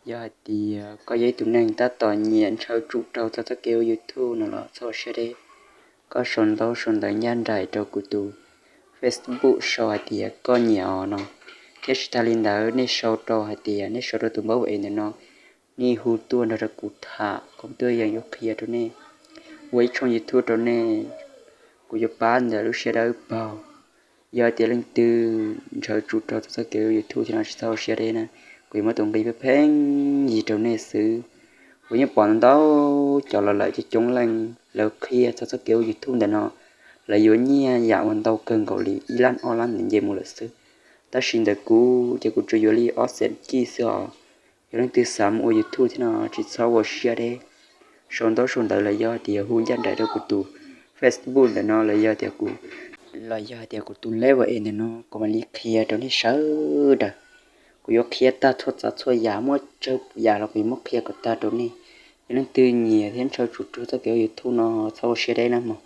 Yog hais tias koj yog ib tug neeg tab tom nyiam ntshaw tsuj raug txog txoj kev ua YouTube no los txhob ua siab deb. Koj sau ntaub sau ntawv ncaj nraim rau kuv tus Facebook sau hais tias koj nyiam os no, thiab tsis tas li ntawd nej sau rau hais tias nej sau rau tus npawb es ntawm no, nej hu tuaj nrog rau kuv tham, kuv tuaj yeem yuav qhia rau nej. Ua ib tshooj YouTube rau nej, kuv yuav pab ntawm lub siab dawb paug. Yog tias leej twg ntshaw tsuj raug txog txoj kev ua YouTube thiab no tsis txhob ua siab deb na, kuv yuav muab tus nqi pheej pheej yig rau nej xwb. Kuv yeej pom ntau cov los lawm coob coob leej lawv qhia txog txoj kev ua YouTube ntawm no, lawv yuav nyiaj yam uas ntau kawg nkaus li ib lab ob lab ntawd nce mus lawm xwb. Tab sis ntawm kuv ces kuv tsuas yuav li ob xees kij xwb os. Yog leej twg xav mus ua YouTube thiab no tsis txhob ua siab deb. Sau ntaub sau ntawv los yog tias hu ncaj nraim rau kuv tus Facebook ntawm no los yog tias kuv, los yog tias kuv tus level es ntawm no kuv mam li qhia rau nej sawv daws. Kuv yuav qhia tag txhua tsav txhua yam, muaj tsawg yam los kuv yuav muab qhia kom tag rau nej. Yog leej twg nyiam thiab ntshaw tsuj raug txoj kev ua YouTube no txhob ua siab deb na mog.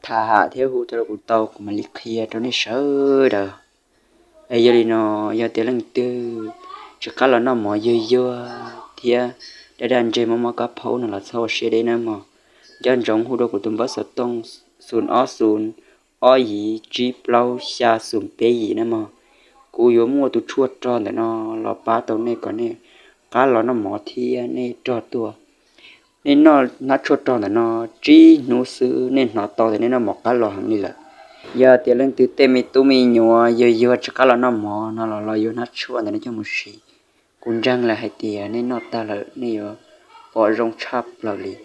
Tham ham thiab hu rau kuv tau kuv mam li qhia rau nej sawv daws. Es yog li no, yog tias leej twg tsis qab los noj mov yuag yuag thiab daj daj ntseg mob mob kab phaub no los txhob ua siab deb na mog. Nco ntsoov hu rau kuv tus npawb xov tooj xoom ob xoom ob yim tsib plaub xya xoom peb yim na mog. Kuv yuav muaj tus tshuaj rog ntawm no los pab tau nej kom nej qab los noj mov thiab nej rog tuaj. Nej noj hnab tshuaj rog ntawm no tsib hnub xwb nej hnov tau tias nej noj mov qab los heev li lawm. Yog tias leej twg tej me tub me nyuam yuag yuag tsis qab los noj mov no los los yuav hnab tshuaj ntawm no coj mus siv. Kuv ntseeg lawm hais tias nej noj tag lawm nej yuav pom zoo tshaj plaws li.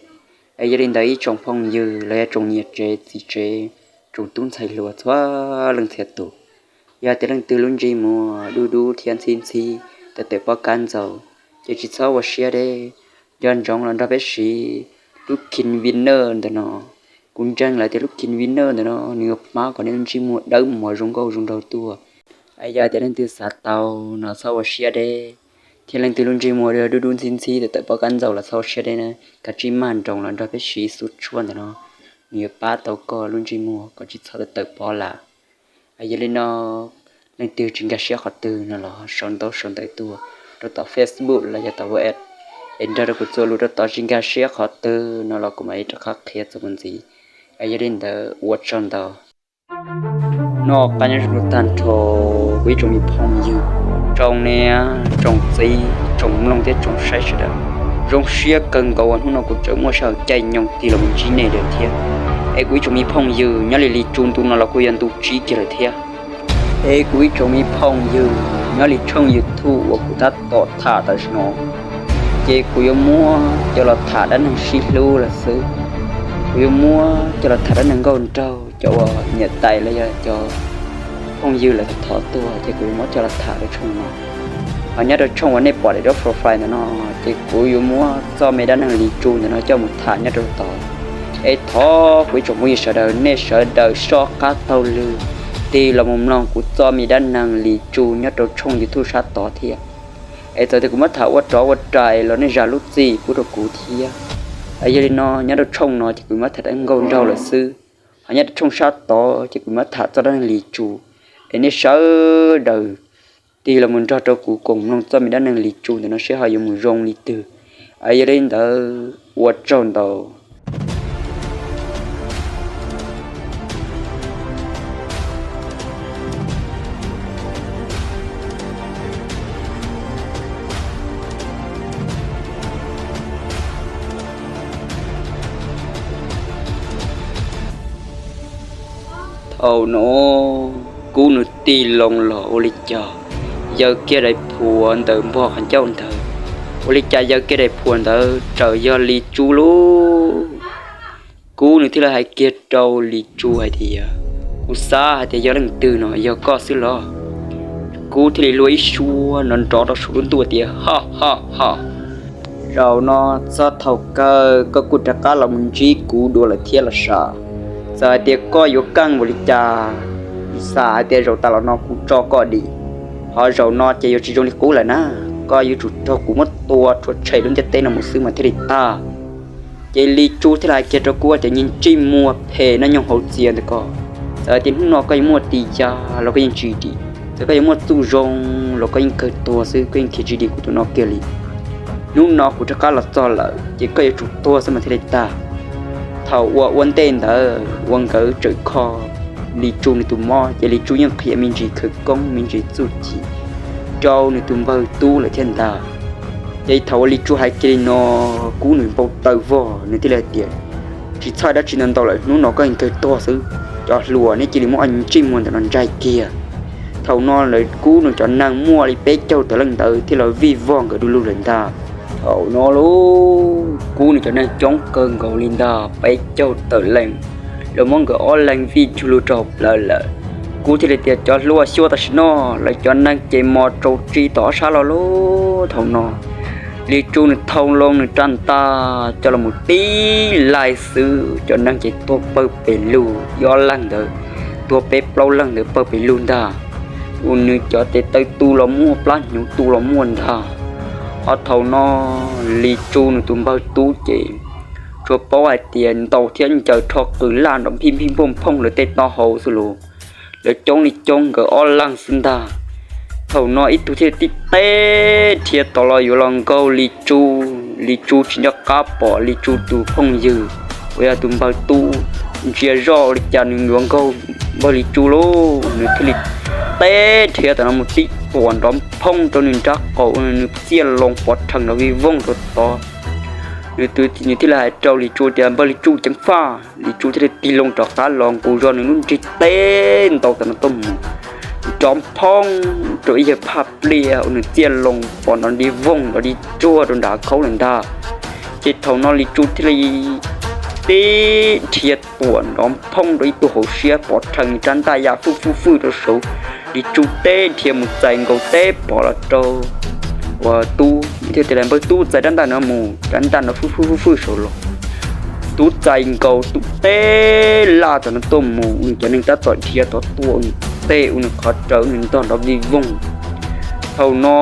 Es yog li ntawd ib tsoom phooj ywg los yog tsoom niam tsev txiv tsev, tsoom tub ntxhais hluas txhua leej txhia tus, yog tias leej twg lub ntsej muag dub dub thiab ntxhib ntxhib tawm tawm pob kab ntxaus, ces tsis txhob ua siab deb. Nco ntsoov los nrog peb siv lub concealer ntawm no. Kuv ntseeg lawm tias lub concealer ntawm no nws yuav pab kom nej lub ntsej muag dawb mos zoo nkauj zoo nraug tuaj. Es yog tias leej twg xav tau no txhob ua siab deb, thiab leej twg lub ntsej muag dub dub ntxhib ntxhib tawm tawm pob kab ntxaus los txhob ua siab deb na, kav tsij maj nroos los nrog peb siv xub tshuaj ntawm no, nws yuav pab tau koj lub ntsej muag kom tsis txhob tawm tawm pob lawm. Yog li no, leej twg tsis nkag siab qhov twg no los sau ntaub sau ntawv tuaj rau tom Facebook los yog tom WhatsApp, es nrog rau kuv txuas lus rau tod. Tsis nkag siab qhov twg no los kuv mam li rov qab qhia txuas mus ntxiv. Yog li ntawd ua tsaug ntau. Noj qab nyob zoo tag nrho kuv ib tsoom me phooj ywg, tsoom niam tsoom txiv, tsoom mloog thiab tsoom saib sawv daws. Zoo siab kawg nkaus uas hnub no kuv tseem muaj sij hawm caij nyoog tig los mus ntsib nej lawm thiab. Es kuv ib tsoom me phooj ywg, nyob li li tsu ntu no los kuj yog ntu tsib kiag lawm thiab. Es kuv ib tsoom me phooj ywg, nyob li tshooj YouTube uas kuv tab tom tham tam sim no, ces kuv yuav muab coj los tham dab neeg sib hlub lawm xwb. Kuv yuav muab coj los tham dab neeg nkauj nraug, cov uas niam tais los yog cov phooj ywg lawv thov tuaj, ces kuv yuav muab coj los tham rau tshooj no. Ho nyob rau tshooj uas nej pom daim duab profile ntawm no, ces kuv yuav muab txoj me dab neeg Lis Tsu ntawm no coj mus tham nyob rau tod. Es thov kuv ib tsoom phooj ywg sawv daws, nej sawv daws soj qab taug lw tig los mus mloog kuv txoj me dab neeg Lis Tsu nyob rau tshooj YouTube sab tod thiab. Es txawm tias kuv muab tham ua rov ua rais los nej zam lub txim pub rau kuv thiab. Yog li no, nyob rau tshooj no ces kuv muab tham dab neeg nkauj nraug lawm xwb, ho nyob rau tshooj sab tod ces kuv muab tham txoj dab neeg Lis Tsu. Es nej sawv daws tig los mus nrog rau kuv koom mloog txoj me dab neeg Lis Tsu ntawm no seb ho yuav mus zoo li twg. Yog li ntawd ua tsaug ntau. Thaum no Kub nws tig loo los ua li cas, yaws kiag daim phuam ntawm npog qhov ncauj ntawd, ua li cas yaws kiag daim phuam ntawd txawm yog Lis Tsu lauj. Kub nws thiaj li hais kiag rau Lis Tsu hais tias, kuv xav hais tias yog leej twg no, yog koj xwb los? Kub thiaj li luag ib suab nrov nrov rau saum lub ntuj tias, ha ha ha, zaum no txog thaum kawg koj kuj rov qab los mus ntsib kuv dua lawm thiab los sav. Txawm hais tias koj yuav keej npaum li cas, xav hais tias zaum tas los no kuv tso koj dim, ho zaum no ces yuav tsis zoo li qub lawm na. Koj yuav tsum raug kuv muab tua rhuav tshem lub ntiaj teb no mus xwb mas thiaj li tag. Ces Lis Tsu thiaj li hais kiag rau Kub tias, niag ntsej muag phem noj nyoog hauv txias ntawm ko, txawm hais tias hnub no koj yuav muaj tis ya los koj yeej tsis dim, txawm koj yuav muaj txuj zoo los koj yeej kawg tuag xwb, koj yeej khiav tsis dim kuv tus no kiag li. hnub no kuv rov qab los txog lawm ces koj yuav tsum tuag xwb mas thiaj li tag. Thaum uas ua ntej ntawd uas nkawd tseem kho Lis Tsu nws tus mob ces Lis Tsu yeej qhia me ntsis khawv koob me ntsis txuj ci rau nws tus npawg Tub lawm thiab ntag. Ces thaum uas Lis Tsu hais kiag li no, Kub nws npau taws vog, nws thiaj li hais tias, tsis txhob dab tsi ntau ntau lawm, hnub no koj yeej kawg tuag xwb. Cov hluas, neb cia li muab ob ntsej muag ntawm no ntsais kiag. Thaum no lawv Kub nws cov neeg muaj li peb caug tawm leej ntawd thiaj los vij vog nkawd du lug lawm ntag. Thaum no lub Kub nws cov neeg coob kawg nkaus li ntag, peb caug tawm leej, lawv muab nkawd ob leeg vij du lug rau hauv plawv lawm. Kub thiaj li tias, cov hluas, xyuas tam sim no lawv cov neeg ces mos tsaus tsi tom ob sab los lub. Thaum no Lis Tsu nws thau loo nws rab ntaj coj los mus tib laig xwb, cov neeg ces tuag pawg pes lug, ib ob leeg ntawd, tuag peb plaub leeg ntawd pawg pes lug ntag. Ua nws cov tes taw tu los muaj, plab hnyuv tu los muaj ntag. Ho thaum no Lis Tsu nws tus npawg Tub ces tsuas paub hais tias ntaus thiab ncaws rho qws laj nrov nphij nphij nphooj nphooj lawv tej taub hau xwb los. Lawv coob li coob, nkawd ob leeg xwb ntag. Thaum no ib tug thiaj tib teb rhiav tod los yuav los nkaug Lis Tsu. Lis Tsu tsis nco qab pom Lis Tsu tus phooj ywg uas yog tus npawg Tub ntsia zoj ua li cas nws yuav nkaug npawg Lis Tsu lauj, nws thiaj li teb rhiav tam no mus tib tuam nrov nphoob rau nws nrab qaum, nws txiaj loo pov rhees nrov vij voog rau tod. Nws thiaj li hais rau Lis Tsu tias, npawg Lis Tsu, ceev faj. Lis Tsu thiaj li tig loo rov qab los nqus zog nws lub nrig teb ntaus tam no tuaj mus, nrov nphoob rau ib yawg phaj pliaj uas nws txiaj loo pov nrov ntiv voog nrov ntiv ruag rau nram khaub lawm ntag. Ces thaum no Lis Tsu thiaj li teb rhiav tuam nrov nphoob rau ib tug hauv siab pov rhees nws rab ntaj ya fwj fwj fwj rau saud. Lis Tsu teb rhiav mus txais nkaus teb pov los rau uas Tub, thiaj tias npawg Tub, txais rab ntaj no mus, rab ntaj no fwj fwj fwj fwj saud los. Tub txais nkaus, Tub teb laj tam no tuaj mus, nws cov neeg tab tom dhia tod tuaj, nws tej ua nws qhov raws nws ntog nrov vij voog. Thaum no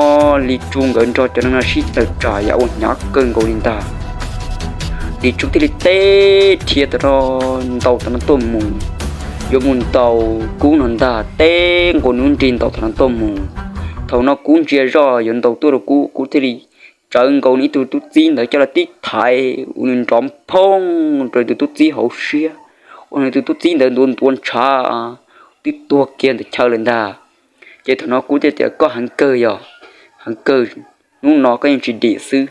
Lis Tsu nkawd nrog cov neeg no sib tawm tsam yam ua hnyav kawg nkaus li ntag. Lis Tsu thiaj li teb rhiav tam no, ntaus tam no tuaj mus, yuav mus ntaus Kub no ntag, teb nqus nws lub nrig ntaus tam no tuaj mus. Thaum no Kub ntsia zoj yuav ntaus tuaj rau Kub, Kub thiaj li tsawv nkaus nws ib tug tub txib ntawd coj los tib thaiv ua nws nrov nphoob rau tus tub txib hauv siab, ua nws tus tub txib ntawd ntuav ntuav ntshav twb tuag kiag ntawm chaw lawm ntag. Ces thaum no Kub thiaj tias, koj heev kawg yog, heev kawg, hnub no koj yeej tsis dim xwb.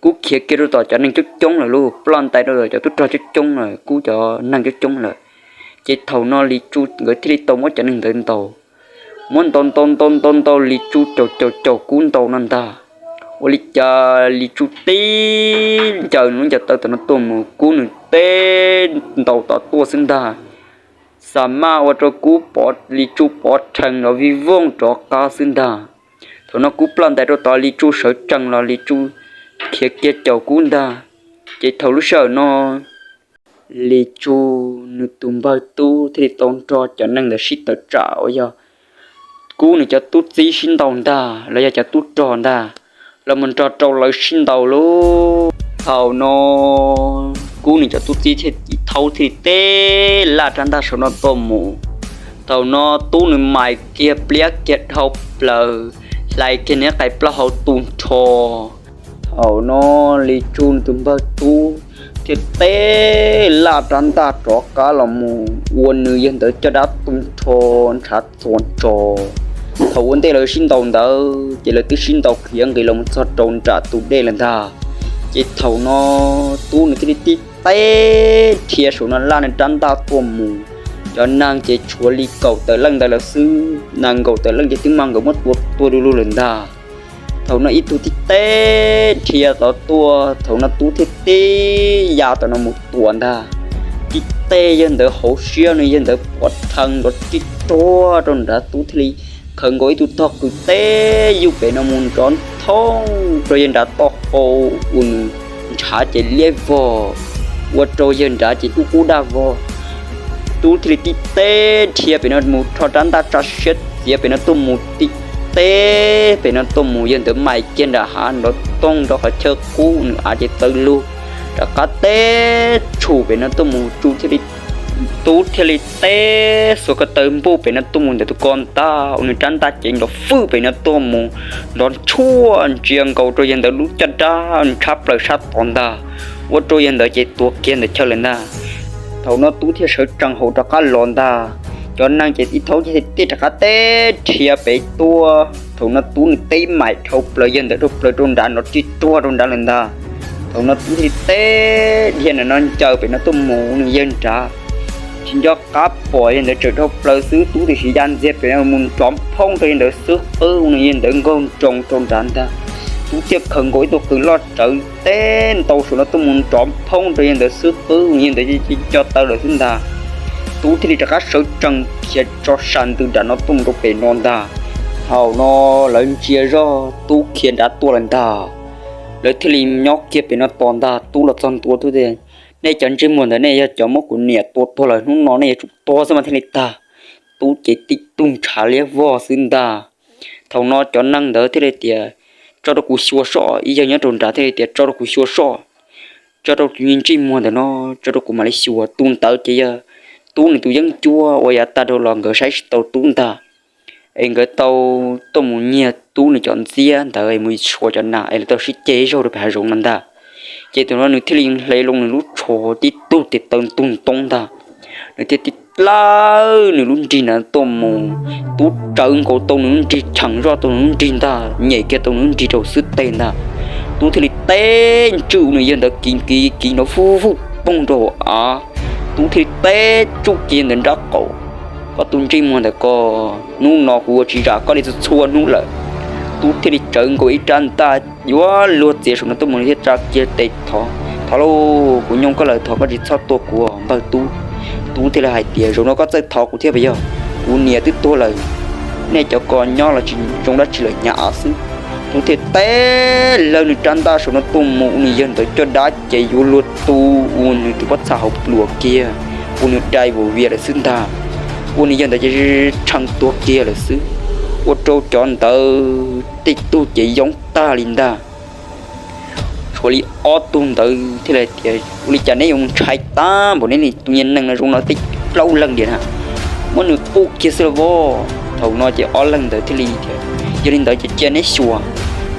Kub khiav kiag rau tom cov neeg coob coob lawm lauj, ploj ntais rau tom cov tub rog coob coob lawm, Kub cov neeg coob coob lawm. Ces thaum no Lis Tsu nkawd thiaj li tau muab cov neeg ntawd ntaus, muab ntaus ntaus ntaus ntaus ntaus, Lis Tsu caum caum caum Kub ntaus no ntag. Ua li cas Lis Tsu tib ncaws nws lub ncaws taw tam no tuaj mus, Kub nws teb ntaus tom tuaj xwb ntag. Xa maj ua rau Kub pov, Lis Tsu pov rhees nrov vij voog rov qab xwb ntag. Thaum no Kub ploj ntais rau tod, Lis Tsu sawv tsees los Lis Tsu khiav kiag caum Kub ntag. Ces thaum lub sij hawm no Lis Tsu nws tus npawg Tub thiaj li tau nrog cov neeg ntawd sib tawm tsam uas yog Kub nws cov tub txib sib ntaus ntag los yog cov tub rog ntag, los mus nrog rau lawv sib ntaus lauj. Thaum no Kub nws cov tub txib thiaj tib thaub thiaj li teb laj rab ntaj saum no tuaj mus. Thaum no Tub nws mais kiag pliab kiag dhau plaws, hlais kiag nws qais plaub hau tu nrho. Thaum no Lis Tsu nws tus npawg Tub thiaj teb laj rab ntaj rov qab los mus ua nws yawg ntawd caj dab tu nrho ntshav txhua nrho. Thaum ua ntej lawv sib ntaus ntawd ces lawv twb sib ntaus khiav nqis los mus txog rau nram tus dej lawm ntag. Ces thaum no Tub nws thiaj li tib teb rhiav saum no laj nws rab ntaj tuaj mus. Cov neeg ces tshuav li kaum tawm leej ntawd lawm xwb, nees nkaum tawm leej ces twb mas nkawd muab tua tuag du lug lawm ntag. Thaum no ib tug tib teb rhiav tod tuaj, thaum no Tub thiaj tib ya tod no mus tua ntag. Tib teg yawg ntawd hauv siab no, yawg ntawd pov rhees nrov rib ruag rau nrad, Tub thiaj li khaws nkaus ib tug tog qws teb yuj pem no mus nrov nthoob rau yawg nrad toj qau, ua nws ntshav ces liab vog, ua rau yawg nrad ces hnub qub daj vog. Tub thiaj li tib teb rhiav pem no mus, rho rab ntaj tsa siab txiav pem no tuaj mus, tib teb pem no tuaj mus, yawg ntawd mais kiag nram hav nrov toog rau qhov chaw qub, nws av ces txawv lug, rov qab teb tshum pem no tuaj mus, Tub thiaj li Tub thiaj li teb xuas ko taw npuj pem no tuaj mus ntawm tus ko ntag, ua nws rab ntaj cev nrov fwj pem no tuaj mus, nrov ntshuaj ntsia nkaus rau yawg ntawd lub caj dab tshab plaws sab tod ntag, ua rau yawg ntawd ces tuag kiag ntawd chaw lawm ntag. Thaum no tub thiaj sawv tsees hauv rov qab los ntag, cov neeg ces ib thaub thiaj rov qab teb rhia pem tuaj. Thaum no tub nws teb maim dhau plaws yawg ntawd dhau plaws rau nrad, nrov tsis tuag rau nrad lawm ntag. Thaum no tub thiaj teb dhia ntawm no ncaws pem no tuaj mus nws yawg nrad, tsis nco qab pom yawg ntawd tseem dhau plaws xwb, tub tiam sis ya ntxiag pem no mus nrov phoob rau yawg ntawd xub qwb, ua nws yawg ntawd nkaug nroos rau nrad ntag. Tub thiaj khaws nkaus ib tug qws loj rawv teb ntau saum no tuaj mus nrov phoob rau yawg ntawd xub qwb, ua nws yawg ntawd co taw lawm xwb ntag. Tub thiaj li rov qab sawv tsees khiav tso sas ntws nram no tuaj mus rau pem no ntag. Thaum no lawv ntsia zog tub khiav nrad tuaj lawm ntag, lawv thiaj li nyob kiag pem no tos ntag. Tub los txog ntua, tub tias, nej cov ntsej muag ntawd nej yog cov muab kuv niam tua tuag lawm, hnub no nej yuav tsum tuag xwb mas thiaj li tag. Tub ces tib tug ntshav liab vog xwb ntag. Thaum no cov neeg ntawd thiaj li tias, tso rau kuv xyuas soj. Ib yawg nyob rau nrad thiaj li tias, tso rau kuv xyuas soj, tso rau tus ntsej muag ntawm no, tso rau kuv mam li xyuas. Tus ntawd ces yog tub nws tus yeeb ncuab uas yav tag dhau los nkawd saib tsis tau tub ntag, es nkawd tau tuaj mus nyiag tub nws cov ntxiab ntawd es mus suav cov nas es lawv tau sib ceg zaug rau pem hav zoov no ntag. Ces thaum no nws thiaj li hle loo nws lub tsho tib tug tes taw ntug ntoo ntag, nws thiaj tib lawj nws lub nrig ntawd tuaj mus. Tub tsawv nkaus tau nws lub nrig, cheem zoj tau nws lub nrig ntag, nyem kiag tau nws lub nrig rau xwb teg ntag. Tub thiaj li teb ntswj nws yawg ntawd kiv kiv kiv nrov vuj vuj poog rau hauv av. Tub thiaj li teb tsuj kiag ntawm nrab qaum, koj tus ntsej muag ntawm ko, hnub no kuv ua tsis zam koj li txhua txhua hnub lawm. Tub thiaj li tsawv nkaus ib rab ntaj yuav luag txiav saum no tuaj mus, nws thiaj tsa kiag tes thov, thov lauj, kuv nyoo koj lawm, thov koj tsis txhob tua kuv npawg tub. Tub thiaj li hais tias, zaum no koj txawj thov kuv thiab puas yog? Kuv niam twb tuag lawm, nej cov ko nyob los tsis zoo dab tsi lawm, hnyav av xwb. Tub thiaj teb lawj nws rab ntaj saum no tuaj mus ua nws yawg ntawd caj dab ces yuav luag tu, ua nws tus pob txha hauv pluas kiag, ua nws dai vus vias lawm xwb ntag. Ua nws yawg ntawd ces tshee tuag kiag lawm xwb, ua rau cov ntawd tej tug ces yoob tag li ntag. Tshuav li ob tug ntawd thiaj li tias, ua li cas neb yuav mus ntshai tag npaum, neb tus niag neeg no zoo no tej plaub leeg diam na, muab nws qub kiag xwb los as. Thaum no ces ob leeg ntawd thiaj li tias, yog li ntawd ces cia neb xyuas.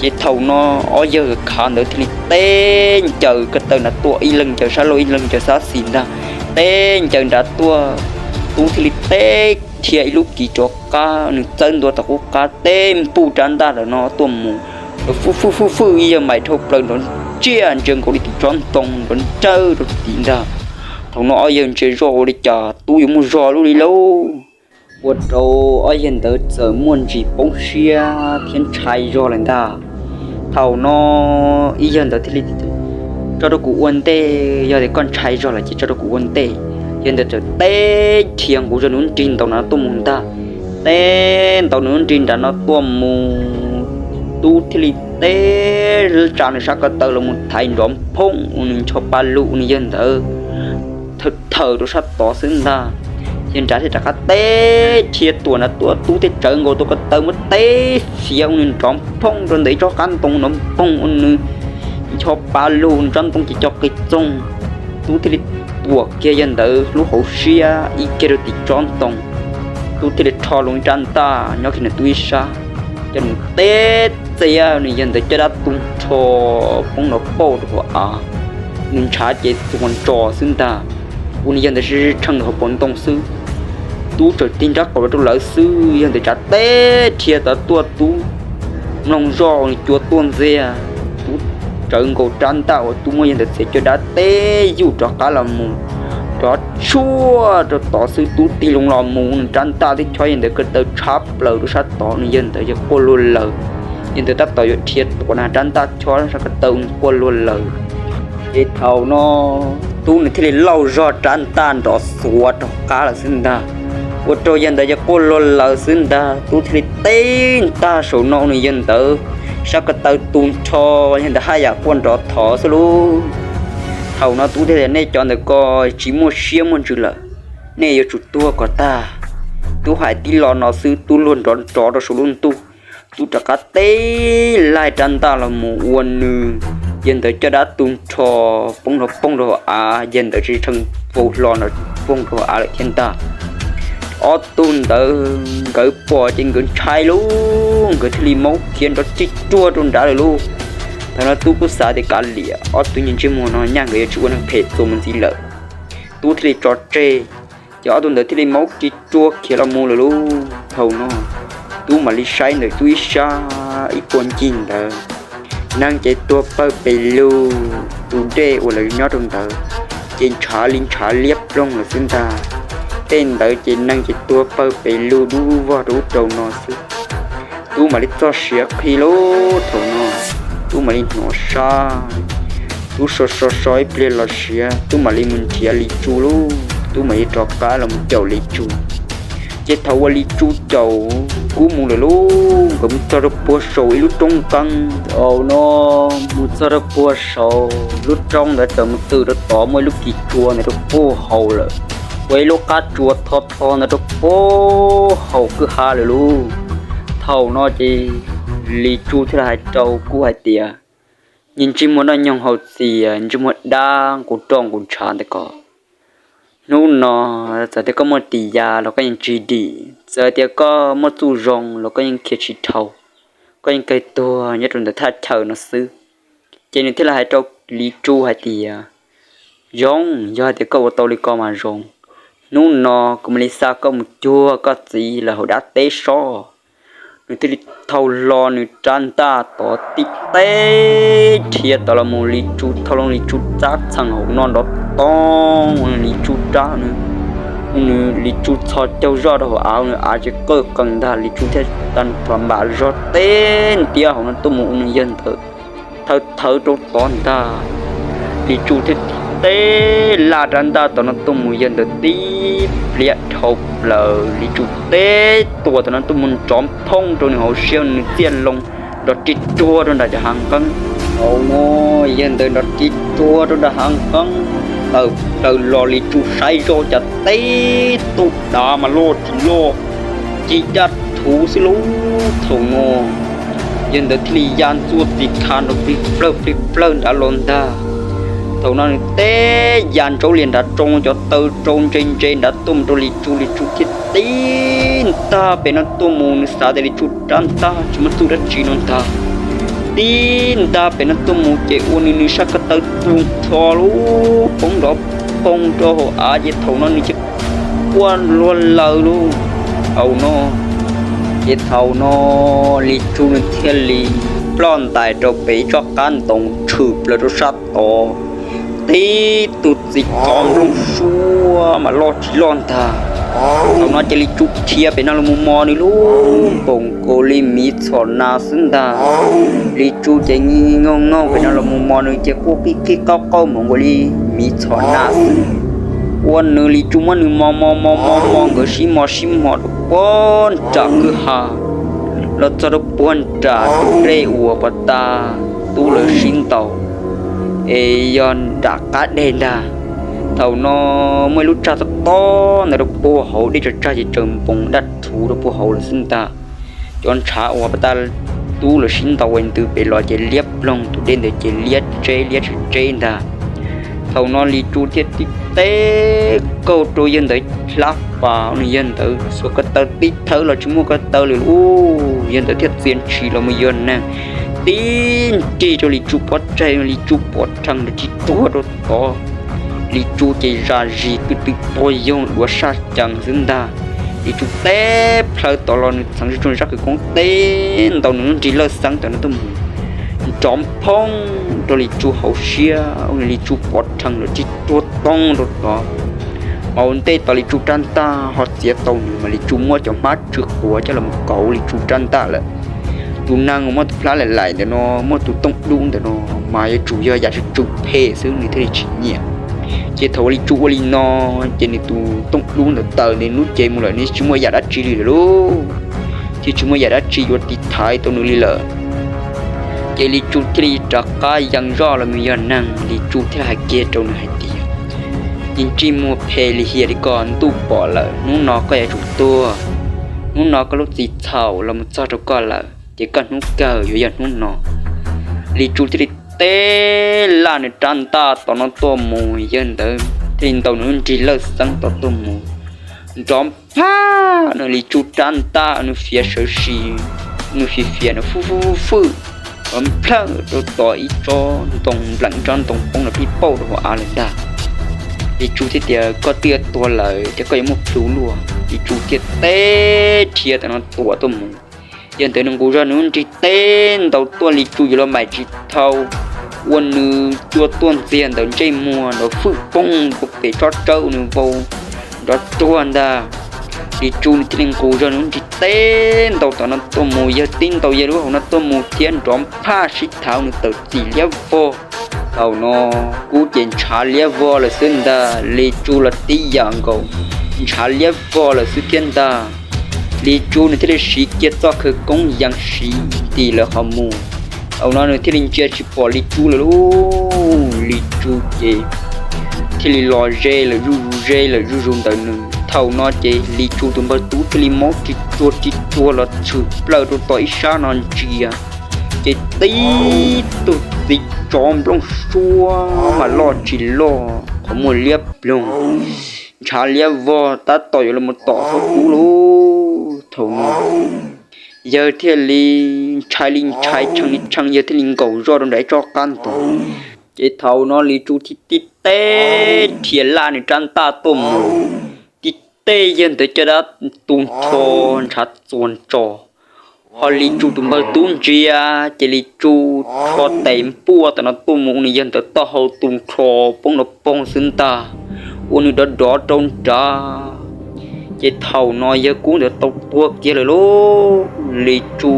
Ces thaum no ob yawg khav ntawd thiaj li teb ncaws ko taw nrad tuaj, ib leeg ncaws sab laug ib leeg ncaws sab xis ntag, teb ncaws nrad tuaj. Tub thiaj li teb dhia ib lub kiv rov qab, nws txawb ntua tom qub qab teb npuj rab ntaj ntawm no tuaj mus, nrov fwj fwj fwj fwj, ib yawg maim dhau plaws nrov ntsiag ntsia nkaus li tim tsob ntoo nrov nrawj rau tim ntag. Thaum no ob yawg ntsia zoj ua li cas tub yuav muaj zog lub li lauj. Ua rau ob yawg ntawd txawm muaj ntsis poob siab thiab ntshai zog lawm ntag. Thaum no ib yawg ntawd thiaj li, tso rau kuv ua ntej, yog tias koj ntshai zog lawm ces tso rau kuv ua ntej. Yawg ntawd txawm teb dhia nqus zog nws lub nrig ntaus nrad no tuaj mus ntag, teb ntaus nws lub nrig nrad no tuaj mus. Tub thiaj li teb tsa nws sab ko taw los mus thaiv nrov nphooj ua nws ncho pa lug ua nws yawg ntawd thawm thawm rau sab tod xwb ntag. Yawg nrad thiaj rov qab teb dhia tuam nrad tuaj, tub thiaj tsawv nkaus tau ko taw muab teb xiav ua nws nrov nphooj rau ntawm ib tsob qab ntoo nrov nphooj ua nws ncho pa lug, nws tsob ntoo ces co qis txoog. Tub thiaj li tuam kiag yawg ntawd lub hauv siab ib kiag rau tim tsob ntoo. Tub thiaj li rho loo ib rab ntaj nyob kiag ntawm tub ib sab, coj nws teb txiav nws yawg ntawd caj dab tu nrho poob nrov pauj rau hauv av, nws ntshav ces txuas ntsos xwb ntag. Ua nws yawg ntawd tshee hauv paus ntoo xwb. Tub txawm tig nrab qaum los rau lawv xwb, yawg ntawd tsa teb dhia tod tuaj, tub mloog zoj nws cua tuaj ntxiag. Tub tsawv nkaus rab ntaj uas tub muab yawg ntawd txiav caj dab teb yuj rov qab los mus, rov tshuaj rau tod xwb. Tub tig loo los mus, nws rab ntaj twb chob yawg ntawd ko taw tshab plaws rau sab tod, nws yawg ntawd ces quaj luag lawm. Yawg ntawd tab tom yuav dhia tuam na, rab ntaj chob sab ko taw quaj luag lawm. Ces thaum no tub nws thiaj li lauj zog rab ntaj nrov xuav rov qab lawm xwb ntag. Ua rau yawg ntawd ces quaj luag lawm xwb ntag. Tub thiaj li teb ntaj saum no ua nws yawg ntawd sab ko taw tu nrho, yawg ntawd haj yam quaj nrov thov xwb lauj. Thaum no tub thiaj tias, nej cov ntawd ko tsis muaj siab muaj ntsws lawm, nej yuav tsum tuag kom tag. Tub hais tib lo no xwb tub luag nrov nrov rau saum lub ntuj. Tub rov qab teb laig rab ntaj los mus ua nws yawg ntawd caj dab tu nrho poob nrov poog rau hauv av, yawg ntawd tshee faus hlo nrov poog rau av lawm thiab ntag. Ob tug ntawd nkawd pom ces nkawd ntshai lauj, nkawd thiaj li maub khiav nrov rig ruag rau nrad lawm lauj. Thaum no Tub kuj xav tias kav liam, ob tug niag ntsej muag no nyaj nkawd yuav tsis ua neeg phem txuas mus ntxiv lawm. Tub thiaj li tso tseg, ces ob tug ntawd thiaj li maub rig ruag khiav los mus lawm lauj. Thaum no Tub mam li saib ntawm Tub ib sab ib puag ncig ntawd, neeg ces tuag pawg pes lug, tus dej uas lawv nyob rau ntawd ces ntshav li ntshav liab ploog lawm xwb ntag. Tej ntawd ces neeg ces tuag pawg pes lug dub vog rau ub rau no xwb. Tub mam li txog siav qhi lauj. Thaum no Tub mam li hnov sab, Tub so so so ib pliag los siav, Tub mam li mus nrhiav Lis Tsu lauj. Tub mam li rov qab los mus caum Lis Tsu. Ces thaum uas Lis Tsu caum Tub mus lawm lauj, nkawd mus txog rau puag saum ib lub roob nqeeb. Thaum no mus txog rau puag saum lub roob ntawd txawm mus txog rau tod muaj ib lub kis tsua ntawd rau puag hauv lawm, ua ib lub qab tsua tho tho ntawd rau puag hauv kwj ha lawm lauj. Thaum no ces Lis Tsu thiaj li hais rau Kub hais tias, Niag ntsej muag noj nyoog hau txias, ntsej muag dab nqus roj nqus ntshav ntawd ko, hnub no txawm tias koj muaj tis ya los koj yeej tsis dim, txawm tias koj muaj txuj zoo los koj yeej khiav tsis dhau, koj yeej kawg tuag nyob rau ntawm thaj chaw no xwb. Ces nws thiaj li hais rau Lis Tsu hais tias, Zoo, yog hais tias koj ua tau li ko mas zoo, hnub no kuv mam li xa koj mus cuag koj txiv lawv hauv dab teb sob. Nws thiaj li thau hlo nws rab ntaj tod tib teb dhia tod los mus, Lis Tsu thau hlo Lis Tsu rab txheem hauv no nrov toog, Lis Tsu rab, nws, Lis Tsu txhos caug zoj rau hauv av, nws av ces qawj qees ntag, Lis Tsu thiaj tag nrho npam zog teb ntiab hauv no tuaj mus ua nws yawg ntawd thawv thawv rau tod ntag. Lis Tsu thiaj tib teb laj rab ntaj tom no tuaj mus yawg ntawd tib pliav dhau plaws, Lis Tsu teb tuas tom no tuaj mus nrov phooj rau nws hauv siab, nws txiaj loo nrov rig ruag rau nram cov hav nqeeb. Thaum no yawg ntawd nrov rig ruag rau nram hav nqeeb tawm plaws los, Lis Tsu saib zoj cas tib tug dav mas loj tsis loj, ci daj thuv xwb lauj. Thaum no yawg ntawd thiaj li ya ntxuaj txij kha nrov plig plawg plig plawg nrad los ntag. Thaum no nws teb ya ntsaub lias nrad tsoo cov taw tsau ntse ntse nrad tuaj mus rau Lis Tsu, Lis Tsu thiaj tib ntag pem no tuaj mus, nws xav tias Lis Tsu rab ntaj tsis muaj txuj dab tsi no ntag. Tib ntag pem no tuaj mus ces ua nws nws sab ko taw tu tho lub poob nrov phooj rau hauv av ces thaum no nws cia quaj luag lawm lauj. Thaum no ces thaum no Lis Tsu nws thiaj li ploj ntais rau pem ib tsob qab ntoo tshwm plaws rau sab tod, tib tug txiv tov nplooj suab mas loj tsis loj ntag. Thaum no ces Lis Tsu khiav pem no los mus mos nws lub npoos nkaus li miv txhom nas xwb ntag. Lis Tsu ces nyooj nyooj pem no los mus mos nws ces quaj qij qij qaub qaub mus nkaus li miv txhom nas xwb. Ua nws Lis Tsu muab nws mos mos mos mos mos, nkawd sib mos sib mos rau puag nram kwj ha, los txog rau puag nram tus dej uas puag ta tub lawv sib ntaus, es yog nram qab deg ntag. Thaum no muaj ib lub tsag tob tob ntawd rau puag hauv, dej tsag tsag ces tsaws npoos daj rhuv rau puag hauv lawm xwb ntag. Cov ntshav uas puag ta tub lawv sib ntaus ua ntws pem los ces liab ploog, tus dej ntawd ces liab tseb liab tseb tseb ntag. Thaum no Lis Tsu thiaj tib teb kaug rau yawg ntawd hlab pas, nws yawg ntawd xuas ko taw tib thawb los tsis muaj ko taw lawm lauj. Yawg ntawd thiaj txia ntshis los mus yuav neeg tib nrig rau Lis Tsu pob tsaig, Lis Tsu pov rhees nrov rig ruag rau tod. Lis Tsu ces zam zis kwv tw pog yoog duav saj cees xwb ntag. Lis Tsu teb plhaw tod los nws txheev zaj qws koob teb ntaus nws lub nrig lawj xeeb tom no tuaj mus, nrov phooj rau Lis Tsu hauv siab, ua Lis Tsu pov rhees nrov rig ruag toog rau tod. Mas ua ntej tod Lis Tsu rab ntaj ho txiav tau nws, mas Lis Tsu muab cov hmab tsw quav coj los kauv Lis Tsu rab ntaj lawm. Tus neeg uas muaj tus plab laim laim ntawm no, muaj tus tooj dub ntawm no, mas yuav tsum yog yam tsw tsw phem xwb nws thiaj li tsis nyiam. Ces thaum uas Lis Tsu ua li no, ces nws tus tooj dub ntawd tawm nws lub cev mus lawm, nws tsis muaj yam dab tsi li lawm lauj. Thiaj tsis muaj yam dab tsi yuav tiv thaiv tau nws li lawm. Ces Lis Tsu thiaj li rov qab yees zoj los mus yog neeg. Lis Tsu thiaj li hais kiag rau nws hais tias, Niag ntsej muag phem lim hiam li ko, ntuj pom lawm, hnub no koj yuav tsum tuag. Hnub no koj lub txim txhaum los mus txog rau koj lawm, ces koj hnub kawg yuav yog hnub no. Lis Tsu thiaj li teb laj nws rab ntaj tom no tuaj mus, yawg ntawd thiaj li ntaus nws lub nrig lawj xeeb tom tuaj mus. Nrov phaj, nws Lis Tsu rab ntaj nws fiav sawv si, nws fiav fiav nws fwj fwj fwj fwj, nplhawj rau tom ib tsob ntoo npleem, tsob ntoo poob los pib pauj rau hauv av lawm ntag. Lis Tsu thiaj tias, koj twb yuav tuag lawm ces koj yuav muaj plhu luaj. Lis Tsu thiaj teb rhiav tom no tuam tuaj mus. Yog ntawd nws nqus zog nws lub nrig teb ntaus tuaj, Lis Tsu yuav los maim tsis thau, ua nws cua tuaj ntxiag ntawm ntsej muag nrov fwj poob rau pem tsob tsawb ua nws vau nrov ruag ntag. Lis Tsu nws thiaj li nqus zog nws lub nrig teb ntaus tom no tuaj mus, yawg tib ntaus yawg lub hauv no tuaj mus thiab nrov phaj sib thav nws tawm txim liab vog. Thaum no kub ces ntshav liab vog lawm xwb ntag, Lis Tsu los tib yam nkaus, ntshav liab vog lawm xwb thiab ntag. Lis Tsu nws thiaj li siv kiag txoj khawv koob yees siv ntim lawv qhov muag. Thaum no nws thiaj li ntsia tsis pom Lis Tsu lawm lauj. Lis Tsu ces thiaj li los ze lawm zuj zus, ze lawm zuj zus ntawm nws. Thaum no ces Lis Tsu tus npawg tub thiaj li mob ris tsuag ris tsuag los tshwm plaws rau tom ib sab no ntsia, ces tib tug txiv tsov nplooj suab mas loj tsis loj, qhov muag liab ploog, ntshav liab vog tab tom yuav los tom hauv kub lauj. Thaum no yawg thiaj li ntshai li ntshai, tshee li tshee, yawg thiaj li nkaum zoj rau nram ib tsob qab ntoo. Ces thaum no Lis Tsu thiaj tib teb rhiav laj nws rab ntaj tuaj mus, tib teb yawg ntawd caj dab tu nrho ntshav txuas ntsos. Ho Lis Tsu tus npawg tub ntsia, ces Lis Tsu rho tes npuaj tom no tuaj mus ua nws yawg ntawd taub hau tu nrho poob nrov poog xwb ntag, ua nws dov dov rau nrad. Ces thaum no yawg kub ntawd tau tuag kiag lawm lauj. Lis Tsu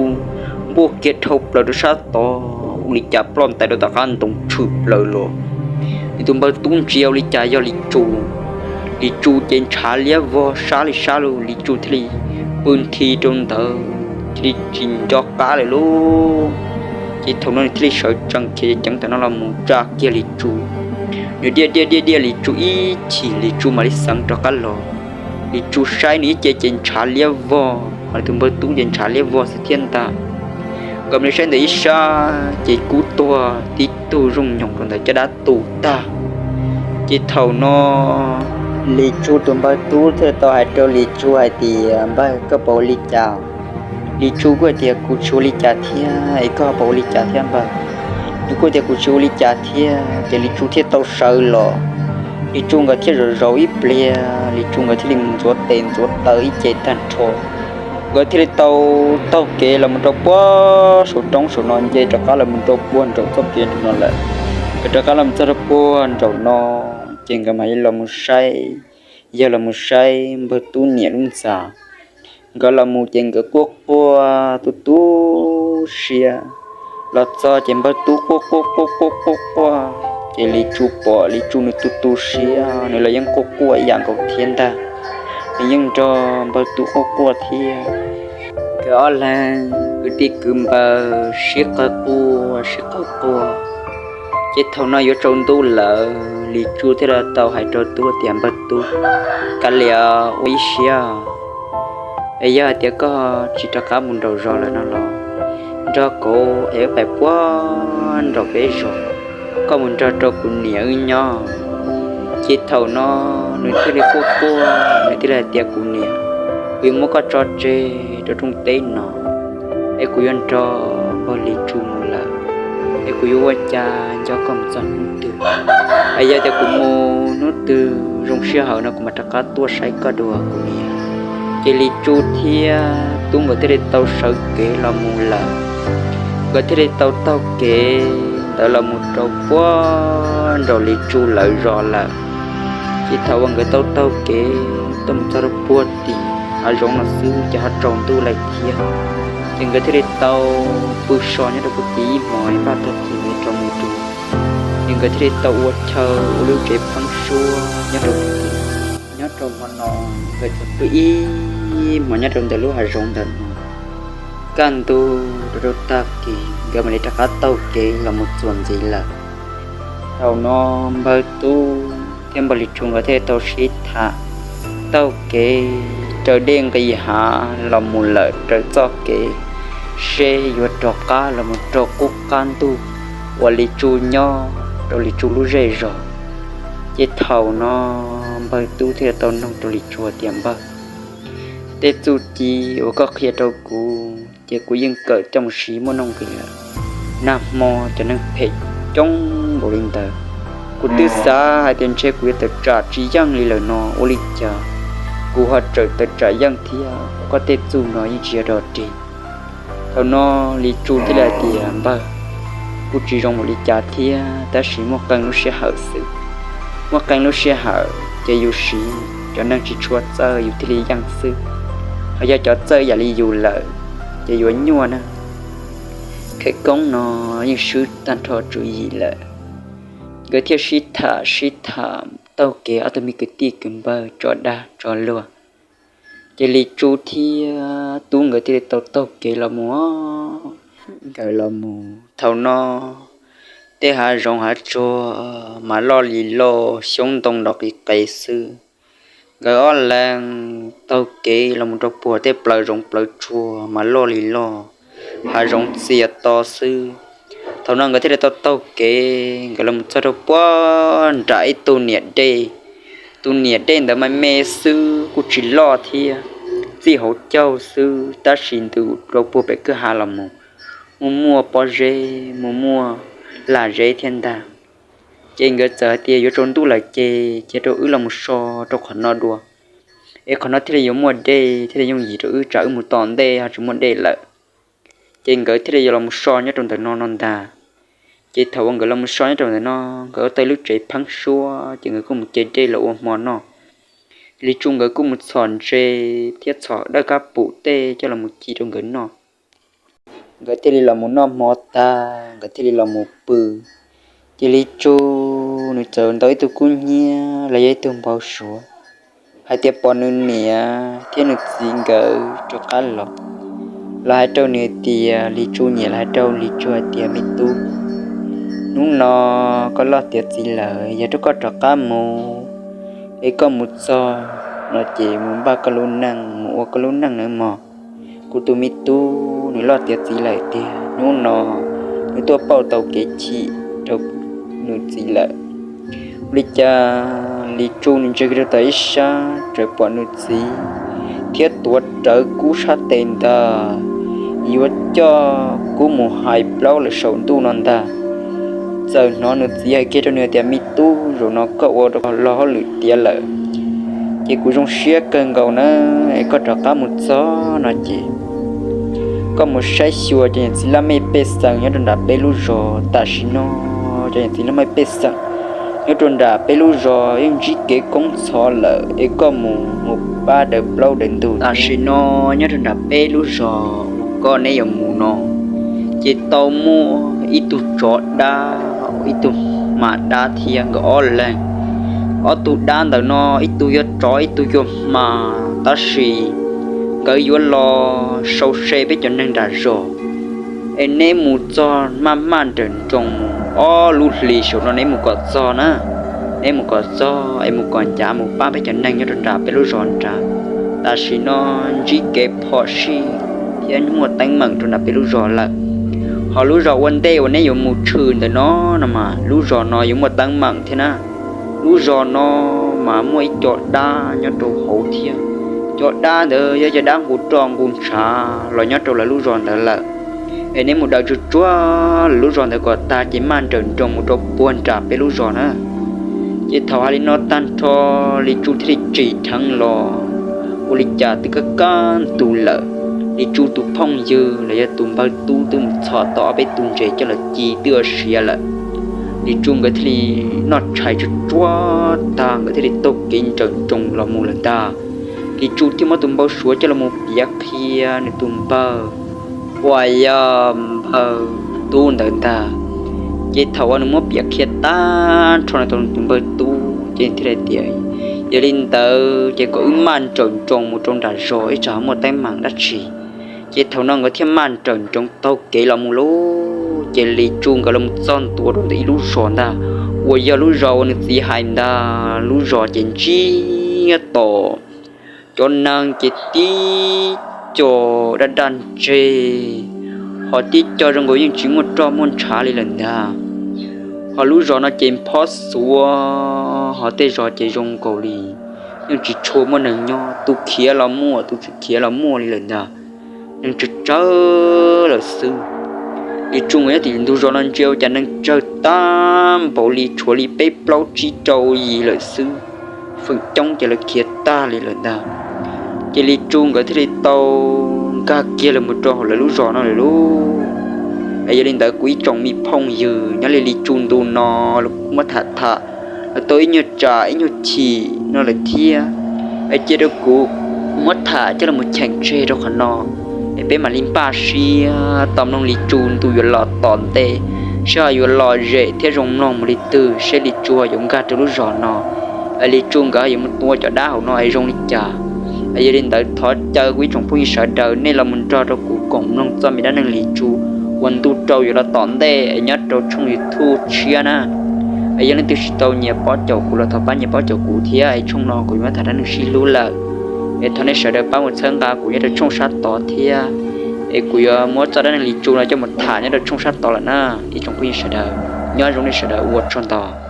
npuaj kiag dhau plaws rau sab tod, ua li cas ploj ntais rau tom qab ntoo tshwm plaws los. Nws tus npawg tub ntsia ua li cas yog Lis Tsu. Lis Tsu ces ntshav liab vog sab li sab lug, Lis Tsu thiaj li pw nthi rau ntawd thiaj li tsis nco qab lawm lauj. Ces thaum no nws thiaj li sawv tsees khiav ceev tom no los mus tsa kiag Lis Tsu. Nws diaj diaj diaj diaj Lis Tsu ib chim, Lis Tsu mam li xeev rov qab los. Lis Tsu saib nws ib ce ces ntshav liab vog, ho nws tus npawg tub ces ntshav liab vog xwb thiab ntag. Nkawd mam li saib ntawm ib sab ces kub tuag tib tug zooj nyoos rau ntawd caj dab tu tag. Ces thaum no Lis Tsu tus npawg tub thiaj tau hais rau Lis Tsu hais tias, npawg, koj puas ua li cas? Lis Tsu kuj hais tias, kuv tsis ua li cas thiab, es koj puas ua li cas thiab npawg? Nws kuj tias, kuv tsis ua li cas thiab. Ces Lis Tsu thiaj tau sawv los, Lis Tsu nkawd thiaj zaum zaum ib pliag, Lis Tsu nkawd thiaj li mus ntxuav tes ntxuav taw ib ce tag nrho. Nkawd thiaj li tau taug kev los mus rau puag saum roob saum no, nce rov qab los mus rau puag nraum txoj kev nraum no lawm. Nkawd rov qab los mus txog rau puag nraum no, ces nkawd mam li los mus saib, yawg los mus saib npawg tub niam lub ntxa. Nkawd los mus ces nkawd quaj quaj tu tu siab. Los txog ces npawg tub quaj quaj quaj quaj quaj quaj, ces Lis Tsu pom Lis Tsu nws tu tu siab, nws los yeej quaj quaj ib yam nkaus thiab ntag. Nws yeej nrog npawg tub quaj quaj thiab. Nkawd ob leeg kwv tij kwv npawg sib qawg quaj sib qawg quaj. Ces thaum no yuav tsaus ntuj lawm, Lis Tsu thiaj li tau hais rau tub tias, npawg tub, kav liam ua ib siab, es yog hais tias koj tsis rov qab mus nraum zos lawm no los, nrog kuv es wb pais puag nraum peb zos, koj mus nrog rau kuv niam wb nyob. Ces thaum no nws thiaj li quaj quaj, nws thiaj li hais tias, kuv niam, kuv yuav muab koj tso tseg rau rooj teb no, es kuv yuav nrog npawg Lis Tsu mus lawm, es kuv yuav ua cas nco koj mus txog hnub twg. Es yog tias kuv mus hnub twg zoo sij hawm no kuv mam rov qab tuaj saib koj dua kuv niam. Ces Lis Tsu thiab tub nkawd thiaj li tau sawv kev los mus lawm. Nkawd thiaj li tau taug kev ntawd los mus rau puag nraum Lis Tsu lawv zos lawm. Ces thaum uas nkawd tau taug kev tuaj mus txog rau puag tim hav zoov no xwb ces ho tsaus ntuj lawm thiab. Ces nkawd thiaj li tau pw so nyob rau puag tim ib hmos ib pab tag kis rau mus rau, ces nkawd thiaj li tau ua chaw ua lub tsev pheeb suab nyob rau puag tim. Nyob rau hmo no nkawd txawm pw ib hmos nyob rau ntawm lub hav zoov ntawm no. Kaj ntug rau rau tag kis nkawd mam li rov qab taug kev los mus txuas ntxiv lawm. Thaum no npawg tub thiab npawg Lis Tsu nkawd thiaj li tau sib tham taug kev raws dej nqis hav los mus lawm raws txoj kev seb yuav rov qab los mus rau qub qab ntuj uas Lis Tsu nyob rau Lis Tsu lub zej zos. Ces thaum no npawg tub thiaj li tau noog rau Lis Tsu tias, Npawg, tej txuj ci uas koj qhia rau kuv ces kuv yeej kawm coj mus siv muaj nuj nqis lawm. Nag hmo cov neeg phem coob npaum li ntawd, kuv twb xav hais tias ntshe kuv yuav tawm tsam tsis yeej li lawm no, ua li cas kuv ho tseem tawm tsam yeej thiab? Koj tej txuj no yeej tsis yog dog dig. Thaum no Lis Tsu thiaj li hais tias, Npawg, kuj tsis zoo npaum li cas thiab, tab sis muaj qee lub sij hawm xwb. Muaj qee lub sij hawm ces yus siv cov neeg tsis tshua txawj yus thiaj li yeej xwb. Ho yog cov txawj yam li yus lawm ces yuav nyuaj na. Khawv koob no yeej swb tag nrho tswv yim lawm. Nkawd thiaj sib tham sib tham taug kev, ob tug me kwv tij kwv npawg tso dag tso luag. Ces Lis Tsu thiab tub nkawd thiaj li tau taug kev los mus. Nkawd los mus thaum no, tej hav zoov hav tsuag mas loj li loj, xyoob ntoo nrov qis qes xwb. Nkawd ob leeg taug kev los mus rau puag tej plawv zoov plawv tsuag mas loj li loj, hav zoov txias to xwb. Thaum no nkawd thiaj li tau taug kev, nkawd los mus txog rau puag nram ib tug niam dej. Tus niam dej ntawd mas me xwb, kuj tsis loj thiab, txij hauv caug xwb, tab sis ntws rau puag pem kwj ha los mus, muaj muaj pob zeb, muaj muaj lag zeb thiab ntag. Ces nkawd txawm hais tias, Yuav tsaus ntuj lawm ces cia rau wb los mus so rau qhov no dua, es qhov no thiaj li yuav muaj dej, thiaj li yooj yim rau wb, tsam wb mus tom ntej ho tsis muaj dej lawm. Ces nkawd thiaj li yuav los mus so nyob rau ntawm no no ntag. Ces thaum uas nkawd los mus so nyob rau ntawm no, nkawd ua tau lub tsev pheeb suab, ces nkawd kuj mus ce dej los ua hmo noj. Lis Tsu nkawd kuj mus txhom ntses thiab txhom dawb kab pum tej coj los mus ci rau nkawd noj. Nkawd thiaj li los mus noj hmo tag, nkawd thiaj li los mus pw. Ces Lis Tsu nws txawm ntaus ib tug kub hnyiab los yog ib tug npau suav, hais tias pom nws niam thiab nws txiv nkawd rov qab los, los hais rau nws tias, Lis Tsu nyiam los hais rau Lis Tsu hais tias, Me tub, hnub no koj loj tiav txiv lawm, yog rau koj rov qab mus, es koj mus txog no ces mus npaj koj lub neej, mus ua koj lub neej nawb mog. Kuv tus me tub nws loj tiav txiv lawm tiag, hnub no nws tuaj pauj tau kev chim rau nws txiv lawm. Ua li cas Lis Tsu nws ntsia kiag rau tom ib sab, txawm pom nws txiv thiab tuav rawv kub sab tes ntag, yuav coj kub mus hais plaub lawm saum ntuj no ntag. Txawm hnov nws txiv hais kiag rau nws tias, Me tub, zaum no koj ua rau kuv lub hauj lwm tiav lawm, ces kuv zoo siab kawg nkaus na, es koj rov qab mus txog no ces koj mus saib xyuas cov niam txiv laj mej pej xeem nyob rau nram peb lub zos. Tam sim no cov niam txiv laj mej pej xeem nyob rau nram peb lub zos yeej ntsib kev koob ntxhov lawm, es koj mus, mus pab daws plaub daws ntug. Tam sim no nyob rau nram peb lub zos uas koj neb yuav mus no, ces tau muaj ib tug tsov dab, ib tug hma dab thiab nkawd ob leeg. Ob tug dab ntawm no ib tug yog tsov ib tug yog hma, tab sis nkawd yuav los sau se peb cov neeg nram zos. Es neb mus txog maj maj nrawm nroos mus ob lub hlis saum no neb mus kom txog na. Neb mus kom txog es mus kom ncav mus pab peb cov neeg nyob rau nram peb lub zos nrad. Tam sim no ntsib kev phom sij thiab muaj teeb meem rau nram peb lub zos lawm. Ho lub zos ua ntej uas neb yuav mus tshwm ntawm no no mas lub zos no yuav muaj teeb meem thiab na. Lub zos no mas muaj ib co dab nyob rau hauv thiab. Cov dab ntawd yog cov dab nqus roj nqus ntshav los nyob rau lawv lub zos ntawd lawm. Es neb mus daws tsuag tsuag lawv lub zos ntawd kom tag ces maj nrawm nroos mus rau puag nram peb lub zos na. Ces thaum hais li no tag nrho, Lis Tsu thiaj li tsim dheev los. Ua li cas twb kaj kaj ntug lawm, Lis Tsu tus phooj ywg los yog tus npawg tub twb mus txhom tau ob peb tug ntses coj los ci twb ua siav lawm. Lis Tsu nkawd thiaj li noj tshais tsuag tsuag tag nkawd thiaj li taug kev nrawm nroos los mus lawm ntag. Lis Tsu thiaj muab tus npau suav coj los mus piav qhia nws tus npawg uas yog npawg tub ntawd ntag. Ces thaum uas nws muab piav qhia tag nrho no rau nws tus npawg tub ces thiaj li tias, Yog li ntawd ces kom wb maj nrawm nroos mus rau nram zos ib tsam ho muaj teeb meem dab tsi. Ces thaum no nkawd thiaj maj nrawm nroos taug kev los mus lauj. Ces Lis Tsu nkawd los mus txog ntua rau ntawm ib lub zos ntag, uas yog lub zos uas nws txiv hais ntag. Lub zos ces ntsiag to, cov neeg ces tib co daj daj ntseg, ho tib co zoo nkaus yeej tsis muaj roj muaj ntshav li lawm ntag. Ho lub zos no ces phob xuav, ho tej zos ces zoo nkaus li yeej tsis tshua muaj neeg nyob, tus khiav los muaj, tus tsis khiav los muaj li lawm ntag. Neeg tsawg tsawg lawm xwb. Lis Tsu nkawd nyob tim ntug zos no ntsia ua cas neeg tsawg tag npaum li, tshuav li peb plaub tsib rau yim lawm xwb. Feem coob ces lawv khiav tag li lawm ntag. Ces Lis Tsu nkawd thiaj li tau nkag kiag los mus rau hauv lawv lub zos no lawm lauj. Es yog li ntawd kuv ib tsoom me phooj ywg, nyob li Lis Tsu ntu no los kuj muab tham tham los tau ib nyuag tsam ib nyuag chim no lawm thiab. Es cia rau kuv muab tham coj los cheem tseg rau qhov no, es peb mam li npaj siab tos mloog Lis Tsu ntu yuav los tom ntej, seb ho yuav lom zem thiab zoo mloog mus li twg, seb Lis Tsu ho yuav nkag rau lub zos no, es Lis Tsu nkawd ho yuav mus tua cov dab hauv no es zoo li cas. Es yog li ntawd thov caw kuv ib tsoom phooj ywg sawv daws nej los mus nrog rau kuv koom mloog txoj me dab neeg Lis Tsu uas ntu rau yuav los tom ntej es nyob rau tshooj YouTube tshiab na. Es yog leej twg tsis tau nyiam pob caum kuv los thov pab nyiam pob caum kuv thiab, es tshooj no kuv yuav muab tham dab neeg sib hlub lawm. Es thov nej sawv daws pab mus txhawb nqa kuv nyob rau tshooj sab tod thiab, es kuv yuav muab txoj dab neeg Lis Tsu no coj mus tham nyob rau tshooj sab tod lawm na. Ib tsoom phooj ywg sawv daws, nyob zoo nej sawv daws, ua tsaug ntau.